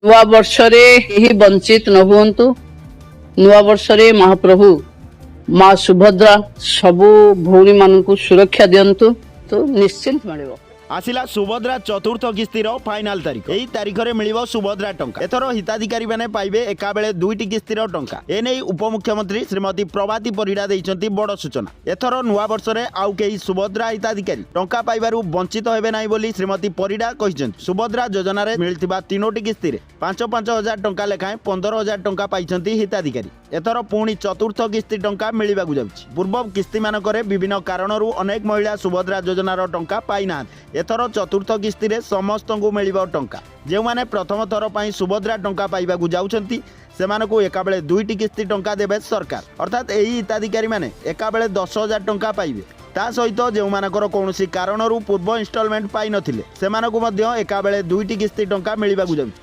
ନୂଆ ବର୍ଷରେ କେହି ବଞ୍ଚିତ ନ ହୁଅନ୍ତୁ। ନୂଆ ବର୍ଷରେ ମହାପ୍ରଭୁ ମା ସୁଭଦ୍ରା ସବୁ ଭଉଣୀମାନଙ୍କୁ ସୁରକ୍ଷା ଦିଅନ୍ତୁ। ତ ନିଶ୍ଚିନ୍ତ ମିଳିବ। ଆସିଲା ସୁଭଦ୍ରା ଚତୁର୍ଥ କିସ୍ତିର ଫାଇନାଲ ତାରିଖ। ଏହି ତାରିଖରେ ମିଳିବ ସୁଭଦ୍ରା ଟଙ୍କା। ଏଥର ହିତାଧିକାରୀମାନେ ପାଇବେ ଏକାବେଳେ ଦୁଇଟି କିସ୍ତିର ଟଙ୍କା। ଏନେଇ ଉପମୁଖ୍ୟମନ୍ତ୍ରୀ ଶ୍ରୀମତୀ ପ୍ରଭାତୀ ପରିଡ଼ା ଦେଇଛନ୍ତି ବଡ଼ ସୂଚନା। ଏଥର ନୂଆ ବର୍ଷରେ ଆଉ କେହି ସୁଭଦ୍ରା ହିତାଧିକାରୀ ଟଙ୍କା ପାଇବାରୁ ବଞ୍ଚିତ ହେବେ ନାହିଁ ବୋଲି ଶ୍ରୀମତୀ ପରିଡ଼ା କହିଛନ୍ତି। ସୁଭଦ୍ରା ଯୋଜନାରେ ମିଳିଥିବା ତିନୋଟି କିସ୍ତିରେ 5 5 ହଜାର ଟଙ୍କା ଲେଖାଏଁ 15,000 ଟଙ୍କା ପାଇଛନ୍ତି ହିତାଧିକାରୀ। ଏଥର ପୁଣି ଚତୁର୍ଥ କିସ୍ତି ଟଙ୍କା ମିଳିବାକୁ ଯାଉଛି। ପୂର୍ବ କିସ୍ତିମାନଙ୍କରେ ବିଭିନ୍ନ କାରଣରୁ ଅନେକ ମହିଳା ସୁଭଦ୍ରା ଯୋଜନାର ଟଙ୍କା ପାଇନାହାନ୍ତି। ଏଥର ଚତୁର୍ଥ କିସ୍ତିରେ ସମସ୍ତଙ୍କୁ ମିଳିବ ଟଙ୍କା। ଯେଉଁମାନେ ପ୍ରଥମ ଥର ପାଇଁ ସୁଭଦ୍ରା ଟଙ୍କା ପାଇବାକୁ ଯାଉଛନ୍ତି, ସେମାନଙ୍କୁ ଏକାବେଳେ ଦୁଇଟି କିସ୍ତି ଟଙ୍କା ଦେବେ ସରକାର। ଅର୍ଥାତ୍ ଏହି ହିତାଧିକାରୀମାନେ ଏକାବେଳେ 10,000 ଟଙ୍କା ପାଇବେ। ତା ସହିତ ଯେଉଁମାନଙ୍କର କୌଣସି କାରଣରୁ ପୂର୍ବ ଇନଷ୍ଟଲମେଣ୍ଟ ପାଇନଥିଲେ, ସେମାନଙ୍କୁ ମଧ୍ୟ ଏକାବେଳେ ଦୁଇଟି କିସ୍ତି ଟଙ୍କା ମିଳିବାକୁ ଯାଉଛି।